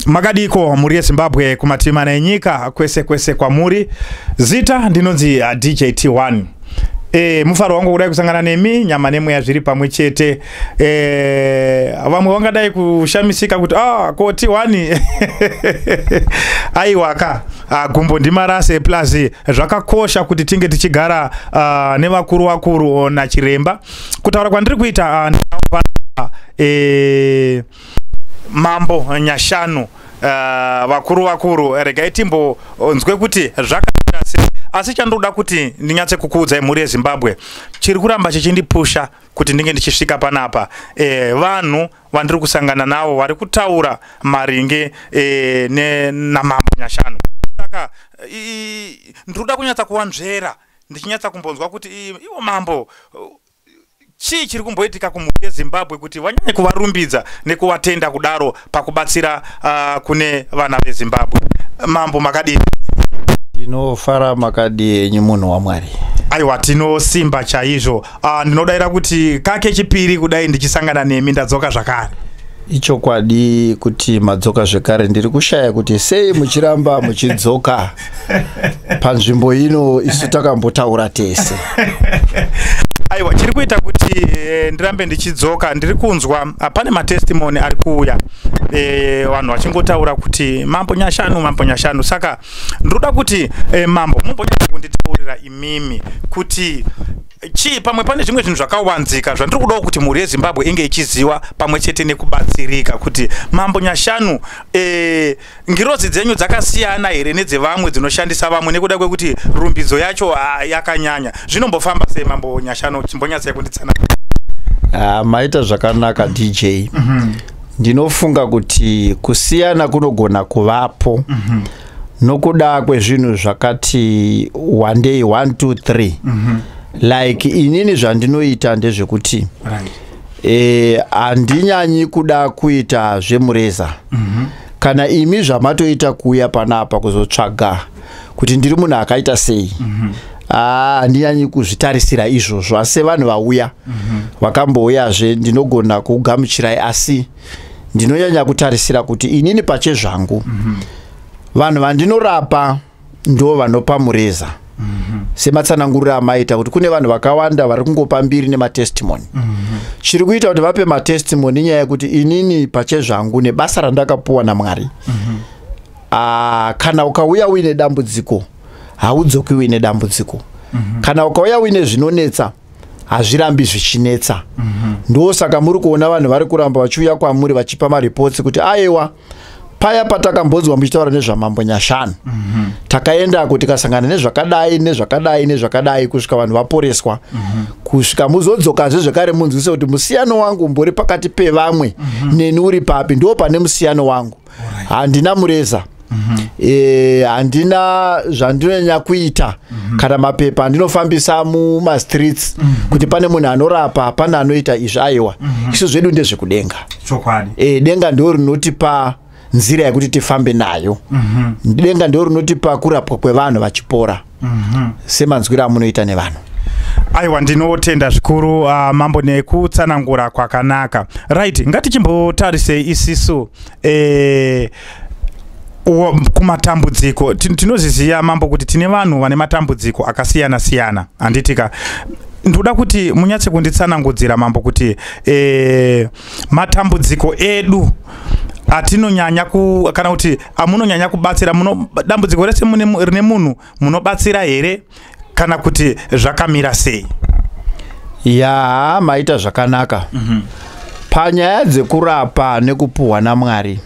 Makadiko mhuri yeZimbabwe kumativi mana enyika, kwese kwese kwamuri. Zita ndinonzi DJ T1. Mufaro wangu kudai kusangana nemi, nyama nemweya zviri pamwe chete. Vamwe vangadai kushamisika kuti ko T1 aiwaka, gumbo ndimarase. Plus zvakakosha kuti tinge tichigara nevakuru vakuru nachiremba. Kutaura kwandiri kuita, Mambo Nyashanu, vakuru vakuru, regai timbonzwe kuti zvakamira sei. Asi chandoda kuti ndinyatse kukuudzai, mhuri yeZimbabwe, chiri kuramba chichindipusha kuti ndinge ndichisvika panapa, vanhu vandiri kusangana navo vari kutaura maringe naMambo Nyashanu. Saka ndinoda kunyatsa kuvanzvera, ndichinyatsa kumbonzwa kuti ivo mambo, chii chiri kumboitika kumhuri yeZimbabwe kuti vanyanye kuvarumbidza nekuvatenda kudaro pakubatsira kune vana veZimbabwe. Mambo, makadini? Tinofara. Makadi enyu, munhu waMwari? Aiwa, tinosimba chaizvo. Ndinodayira kuti kake chipiri kudai ndichisangana nemi, ndadzoka zvakare. Ichokwadi kuti madzoka zvekare. Ndiri kushaya kuti sei muchiramba muchidzoka panzvimbo ino, isu takambotaura tese. Aiwa, chiri kuita kuti ndirambe ndichidzoka, ndiri kunzwa pane matestimony ari kuuya, vanhu vachingotaura kuti Mambo Nyashanu, Mambo Nyashanu. Saka ndinoda kuti mambo mumbonyatsa kunditaurira imimi kuti chii, pamwe pane zvimwe zvinhu zvakawanzika zvandiri kudawo kuti mhuri yeZimbabwe inge ichiziva pamwe chete nekubatsirika, kuti Mambo Nyashanu, ngirozi dzenyu dzakasiyana here nedzevamwe dzinoshandisa vamwe, nekuda kwekuti rumbidzo yacho yakanyanya? Zvinombofamba sei, Mambo Nyashanu? Chimbonyatsai kunditsana. Ah, maita zvakanaka, DJ. Ndinofunga kuti kusiyana kunogona kuvapo nokuda kwezvinhu zvakati wandei, 1 2 3. Like inini zvandinoita ndezvekuti handinyanyi kuda kuita zvemureza. Kana imi zvamatoita kuuya panapa kuzotsvaga kuti ndiri munhu akaita sei, handinyanyi kuzvitarisira izvozvo. Asi sevanhu vauya, vakambouyazve, ndinogona kugamuchirai, asi ndinonyanya kutarisira kuti inini pachezvangu, vanhu vandinorapa ndo vanopa mureza, sematsananguriro amaita kuti kune vanhu vakawanda vari kungopa mbiri nematestimony. Chiri kuita kuti vape matestimony inyaya yekuti inini pachezvangu, nebasa randakapuwa naMwari, kana ukauya uine dambudziko, haudzoki uine dambudziko. Kana ukauya uine zvinonetsa, hazvirambi zvichinetsa. Ndosaka muri kuona vanhu vari kuramba vachiuya kwamuri vachipa mareports kuti aiwa, paya patakambonzwa muchitaura nezvaMambo Nyashanu, takaendako tikasangana nezvakadai, nezvakadai, nezvakadai, kusvika vanhu vaporeswa, kusvika muzodzokazve zvekare munzwise kuti musiyano wangu umbori pakati pevamwe neni uri papi. Ndo pane musiyano wangu. Handina mureza, handina zvandinonyanya kuita kana mapepa andinofambisa mumastreets kuti pane munhu anorapa, pane anoita izvi. Aiwa, isu zvedu ndezvekudenga. Denga ndo rinotipa nzira yekuti tifambe nayo. Denga ndo rinotipa kurapwa kwevanhu vachipora, semanzwiro amunoita nevanhu. Aiwa, ndinotenda zvikuru, mambo, nekutsanangura kwakanaka. Right, ngatichimbotarisei isisu kumatambudziko. Tinozviziva, mambo, kuti tine vanhu vane matambudziko akasiyana siyana, handitika? Ndoda kuti munyatse kunditsanangudzira, mambo, kuti matambudziko edu atinonyanya ku kana kuti amunonyanya kubatsira, muno dambudziko rese rine munhu munobatsira here, kana kuti zvakamira sei? Ya, maita zvakanaka. Panyaya dzekurapa nekupuhwa naMwari,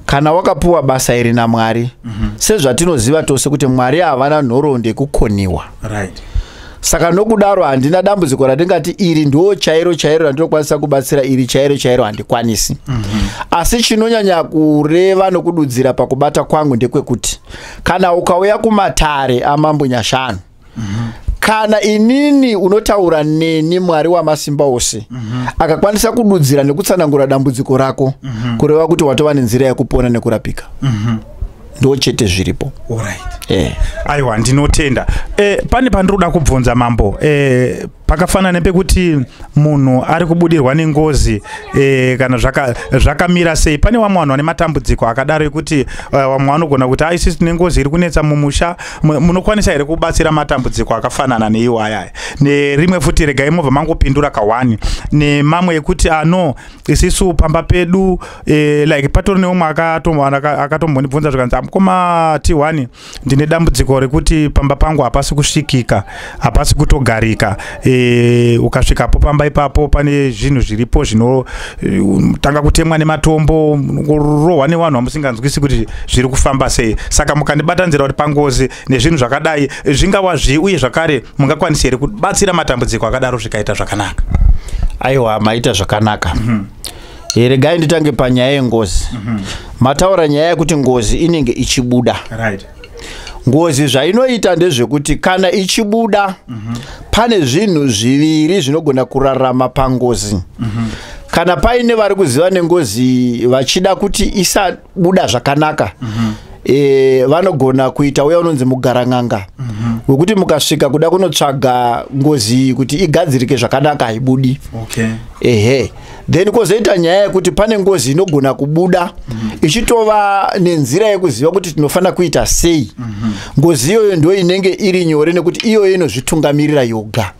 kana wakapuwa basa iri naMwari, sezvatinoziva tose kuti Mwari havana nhoroondo yekukoniwa. Saka nokudaro handina dambudziko randingati iri ndo chairo chairo randinokwanisa kubatsira, iri chairo chairo handikwanisi. Asi chinonyanya kureva nokududzira pakubata kwangu ndekwekuti kana ukauya kumatare aMambo Nyashanu, kana inini unotaura neni, Mwari wamasimba ose akakwanisa kududzira nekutsanangura dambudziko rako, kureva kuti watova nenzira yekupona nekurapika. Ndo chete zviripo. Aiwa, ndinotenda. Pane pandinoda kubvunza, mambo. Pakafanana nepekuti munhu ari kubudirwa nengozi kana zvakamira sei. Pane vamwe vanhu vane matambudziko akadaro ekuti vamwe vanogona kuti isusu tine ngozi iri kunetsa mumusha. Munokwanisa here kubatsira matambudziko akafanana neiwo ayaya? Nerimwe futi, regai mobva mangopindura kawani, nemamwe ekuti ano isisu pamba pedu like patori neumwe akatombondibvunza zvikanzi, "Mukoma T1, ndine dambudziko rekuti pamba pangu hapasi kusvikika, hapasi kutogarika. Ukasvikapo pamba ipapo pane zvinhu zviripo zvinotanga kutemwa nematombo, rohwa nevanhu vamusinganzwisi kuti zviri kufamba sei. Saka mukandibatanzira kuti pangozi nezvinhu zvakadai zvingava zvii, uye zvakare mungakwanisa here kubatsira matambudziko akadaro zvikaita zvakanaka?" Aiwa, maita zvakanaka. Regai nditange panyaya yengozi. Mataura nyaya yekuti ngozi inenge ichibuda. Ngozi zvainoita ndezvekuti kana ichibuda, pane zvinhu zviviri zvinogona kurarama pangozi. Kana paine vari kuziva nengozi vachida kuti isabuda zvakanaka, vanogona kuita uya unonzi mugarang'anga, wekuti mukasvika kuda kunotsvaga ngozi kuti igadzirike zvakanaka, haibudi. Ehe, then kwozoita nyaya yekuti pane ngozi inogona kubuda ichitova nenzira yekuziva kuti tinofanira kuita sei. Ngozi iyoyo ndo inenge iri nyore nekuti iyoyo inozvitungamirira yoga.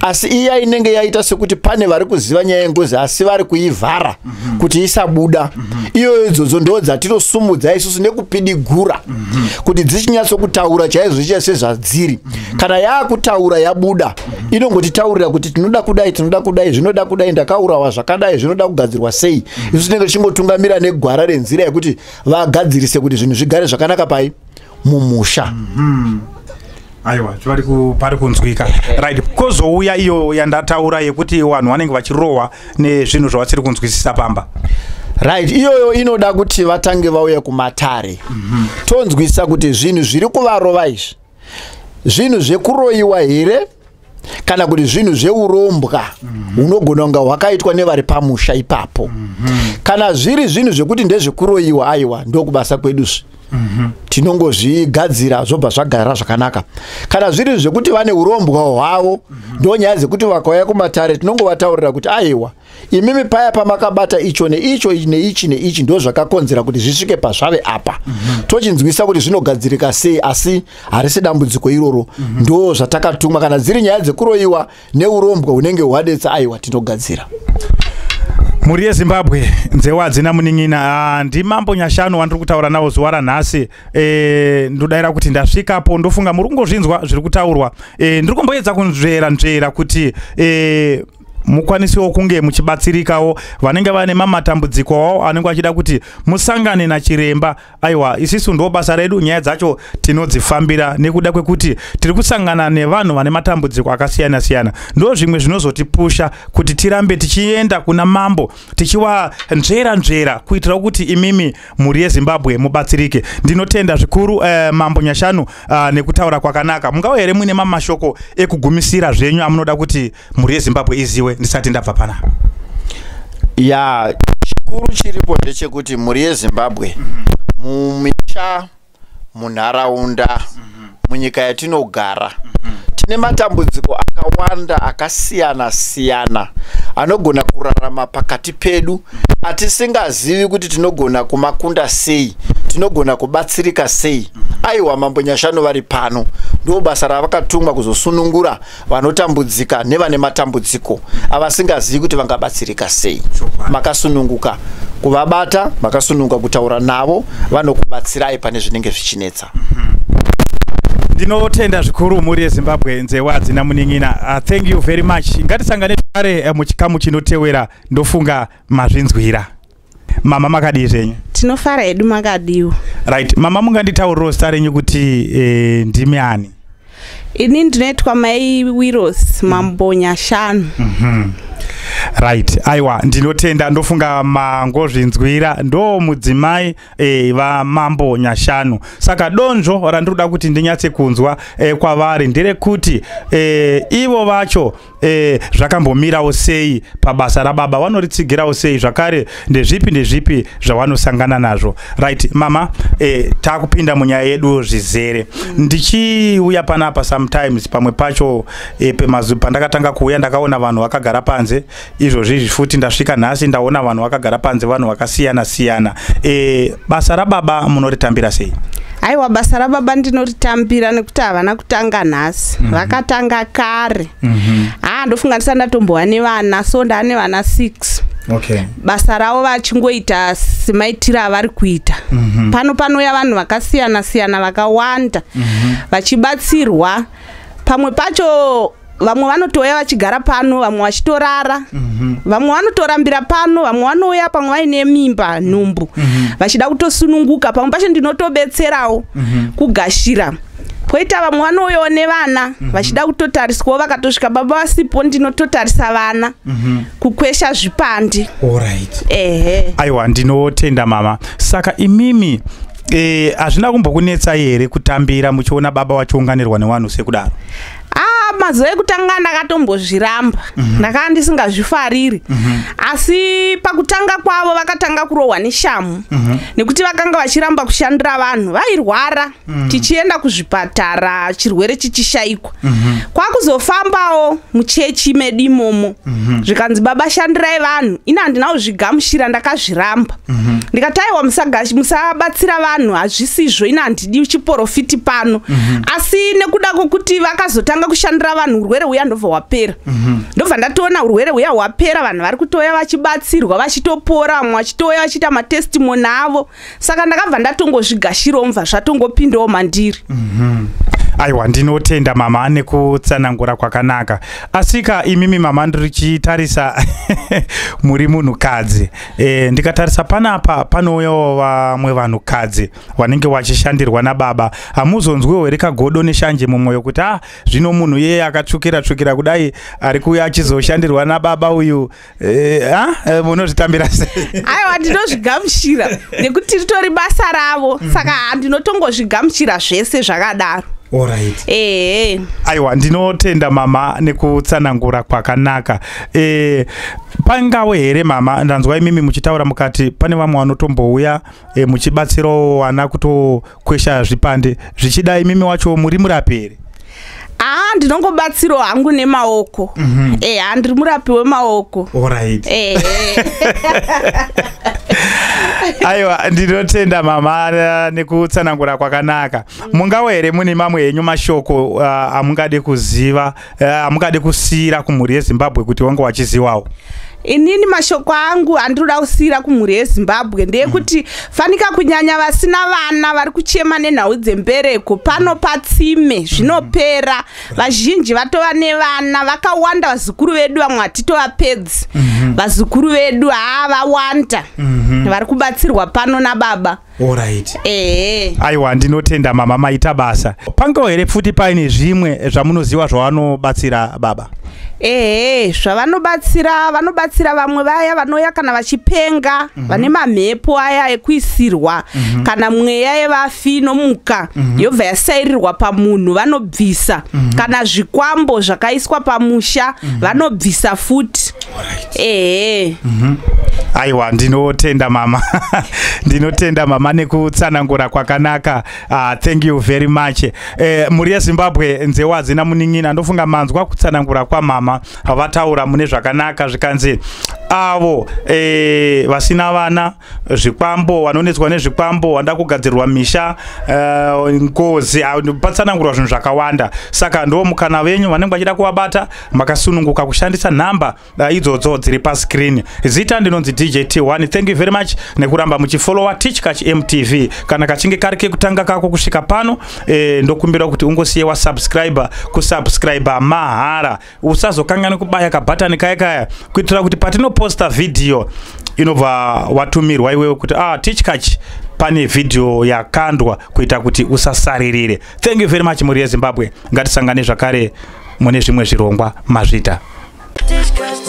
Asi iya inenge yaita sekuti pane vari kuziva nyaya yengozi asi vari kuivhara kuti isabuda, iyoyo idzodzo ndo dzatinosumudza isusu nekupidigura kuti dzichinyatsokutaura chaizvo chiya sezvadziri. Kana yaakutaura yabuda, inongotitaurira kuti tinoda kudai, tinoda kudai, zvinoda kudai, ndakaurawa zvakadai, zvinoda kugadzirwa sei. Isu tinenge tichingotungamira negwara renzira yekuti vagadzirise kuti zvinhu zvigare zvakanaka pai mumusha. Aiwa, pari kunzwika. Right, kozouya iyo yandataura yekuti vanhu vanenge vachirohwa nezvinhu zvavasiri kunzwisisa pamba. Right, iyoyo inoda kuti vatange vauya kumatare, tonzwisa kuti zvinhu zviri kuvarova izvi zvinhu zvekuroyiwa here kana kuti zvinhu zveurombwa hunogona kunga hwakaitwa nevari pamusha ipapo. Kana zviri zvinhu zvekuti ndezvekuroyiwa, aiwa, ndokubasa kweduzve, tinongozvigadzira zvobva zvagara zvakanaka. Kana zviri zvekuti vane urombwa hwavo, ndo nyaya dzekuti vakauya kumatare tinongovataurira kuti aiwa, imimi paya pamakabata icho neicho neichi neichi, ndo zvakakonzera kuti zvisvike pazvave apa. Tochinzwisa kuti zvinogadzirika sei, asi harisi dambudziko iroro. Ndo zvatakatumwa. Kana dziri nyaya dzekuroyiwa neurombwa hunenge hwadetsa, aiwa, tinogadzira. Mhuri yeZimbabwe, nzewa hadzina munin'ina. Ndimambo Nyashanu wandiri kutaura nawo zuva ranhasi. Ndodayira kuti ndasvikapo, ndofunga muri kungozvinzwa zviri kutaurwa. Ndiri kumboedza kunzvera nzvera kuti mukwanisiwo kunge muchibatsirikawo vanenge vane mamatambudziko avo anenge achida kuti musangane nachiremba. Aiwa, isisu ndo basa redu, nyaya dzacho tinodzifambira nekuda kwekuti tiri kusangana nevanhu vane matambudziko akasiyana siyana. Ndo zvimwe zvinozotipusha kuti tirambe tichienda kuna mambo tichivanzvera nzvera kuitira kuti imimi mhuri yeZimbabwe mubatsirike. Ndinotenda zvikuru mambo Nyashanu nekutaura kwakanaka. Mungava here muine mamashoko ekugumisira zvenyu amunoda kuti mhuri yeZimbabwe iziwe ndisati ndabva panapa? Ya, chikuru chiripo ndechekuti mhuri yeZimbabwe, mumisha, munharaunda, munyika yatinogara, tine matambudziko akawanda akasiyana siyana anogona kurarama pakati pedu atisingazivi kuti tinogona kumakunda sei, tinogona kubatsirika sei. Aiwa, mambo Nyashanu vari pano, ndo basa ravakatumwa kuzosunungura vanotambudzika nevane matambudziko avasingazivi kuti vangabatsirika sei. Makasununguka kuvabata, makasununguka kutaura navo, vanokubatsirai pane zvinenge zvichinetsa. Ndinotenda zvikuru, mhuri yeZimbabwe, nzewa hadzina munin'ina. Thank you very much. Ngatisangane zvakare muchikamu chinotewera. Ndofunga mazvinzwira. Mama, makadii zvenyu? Tinofara hedu, makadiwa? Right, mama, munganditaurirawo zita renyu kuti ndimi ani? Ini ndinoitwa mai Wiros, mambo Nyashanu. Right, aiwa, ndinotenda. Ndofunga mangozvinzwira, ndo mudzimai vamambo Nyashanu. Saka donzvo randinoda kuti ndinyatse kunzwa kwavari nderekuti ivo vacho zvakambomirawo sei pabasa rababa, vanoritsigirawo sei, zvakare ndezvipi zvavanosangana nazvo. Right mama, takupinda munyaya yedu zvizere. Ndichiuya panapa sometimes pamwe pacho pandakatanga kuuya ndakaona vanhu vakagara panze. Izvozvi futi ndasvika nhasi ndaona vanhu vakagara panze, vanhu vakasiyana siyana. Basa rababa munoritambira sei? Aiwa, basa rababa ndinoritambira nekuti havana kutanga nhasi. Vakatanga kare. Ndofunga ndisati ndatombova nevana, so ndaane vana 6. Basa ravo vachingoita semaitiro avari kuita. Pano panouya vanhu vakasiyana siyana vakawanda vachibatsirwa. Pamwe pacho vamwe vanotouya vachigara pano, vamwe vachitorara, vamwe vanotorambira pano, vamwe vanouya pamwe vaine mimba, nhumbu, vachida kutosununguka. Pamwe pacho ndinotobetserawo kugashira. Poita vamwe vanouyawo nevana vachida kutotariswawo, vakatosvika baba vasipo ndinototarisa vana, kukwesha zvipandi. Alright. Ehe. Aiwa, ndinotenda mama. Saka imimi hazvina kumbokunetsai here kutambira muchiona baba vachiunganirwa nevanhu sekudaro? Mazuva ekutanga ndakatombozviramba, ndakanga ndisingazvifariri. Asi pakutanga kwavo vakatanga kurohwa neshamu, nekuti vakanga vachiramba kushandira vanhu vairwara. Tichienda kuzvipatara chirwere chichishayikwa. Kwakuzofambawo muchechi medu imomo, zvikanzi baba shandirai vanhu. Ini handina kuzvigamuchira, ndakazviramba. Ndikati aiwa, musabatsira vanhu, hazvisizvo, ini handidi chiprofiti pano. Asi nekuda kwokuti vakazotanga kushandira vanhu, urwere huya ndobva hwapera. Ndobva ndatoona urwere huya hwapera, vanhu vari kutouya vachibatsirwa, vachitopora, vamwe vachitouya vachiita matestimony avo. Saka ndakabva ndatongozvigashirawo, mubva zvatongopindawo mandiri. Aiwa, ndinotenda mama nekutsanangura kwakanaka. Asika imimi mama, ndirichitarisa muri munhukadzi. Ndikatarisa panapa panouyawo vamwe vanhukadzi vanenge vachishandirwa nababa. Hamuzonzwiwo here kagodo neshanje mumwoyo kuti zvino munhu iyeye akatsvukira tsvukira kudai ari kuuya achizoshandirwa nababa uyu? Munozvitambira sei? Aiwa, ndinozvigamuchira nekuti ritori basa ravo. Saka ndinotongozvigamuchira zvese zvakadaro. Alright. Ehe. Aiwa, ndinotenda mama nekutsanangura kwakanaka. Pangawe here mama, ndanzwa imimi muchitaura mukati pane vamwe vanotombouya muchibatsirawo vana kutokwesha zvipande, zvichida imimi wacho muri murapi here? Ndinongobatsirawo hangu nemaoko. Handiri murapi wemaoko. Alright. Ehe. Aiwa, ndinotenda mama nekutsanangura kwakanaka. Mungawe here mune mamwe henyu mashoko amungade kuziva, amungade kusiyira kumhuri yeZimbabwe kuti vange vachizivawo? Inini mashoko angu andinoda kusiyira kumhuri yeZimbabwe ndeyekuti fanika kunyanya vasina vana vari kuchema nenhau dzembereko, pano patsime zvinopera. Vazhinji vatova nevana vakawanda, vazukuru vedu vamwe hatitovapedzi. Vazukuru vedu haa vawanda vari kubatsirwa pano nababa. Alright. Ehe. Aiwa, ndinotenda mama, maita basa. Pangawo here futi paine zvimwe zvamunoziva zvavanobatsira baba? Ehe, zvavanobatsira, vanobatsira vamwe vaya vanouya kana vachipenga, vane mamhepo aya ekuisirwa, kana mweya yevafi inomuka yobva yasairirwa pamunhu, vanobvisa. Kana zvikwambo zvakaiswa pamusha, vanobvisa futi. Ehe. Aiwa, ndinotenda mama, ndinotenda mama nekutsanangura kwakanaka. Thank you very much. Mhuri yeZimbabwe, nzewadzi namunin'ina, ndofunga manzwa kutsanangura kwamama. Vataura mune zvakanaka, zvikanzi avo vasina vana, zvikwambo, vanonetswa nezvikwambo, vanoda kugadzirwa misha, ngozi, patsanangurwa zvinhu zvakawanda. Saka ndo mukana venyu, vanenge vachida kuvabata makasununguka kushandisa nhamba idzodzo dziri pascreen. Zita ndinonzi DJ T1. Thank you very much nekuramba muchifollowa Tichkach MTV. Kana kachinge kari kekutanga kako kusvika pano, ndokumbira kuti ungosiye wasubscribe. Kusubscribe mahara, usazokanganwa kubaya kabhatani kaya kaya kuitira kuti patinoposta vhidhiyo inobva watumirwa iwewe kuti Tichkach pane vhidhiyo yakandwa, kuita kuti usasaririre. Thank you very much, mhuri yeZimbabwe. Ngatisangane zvakare mune zvimwe zvirongwa. Mazvita. Tichkach.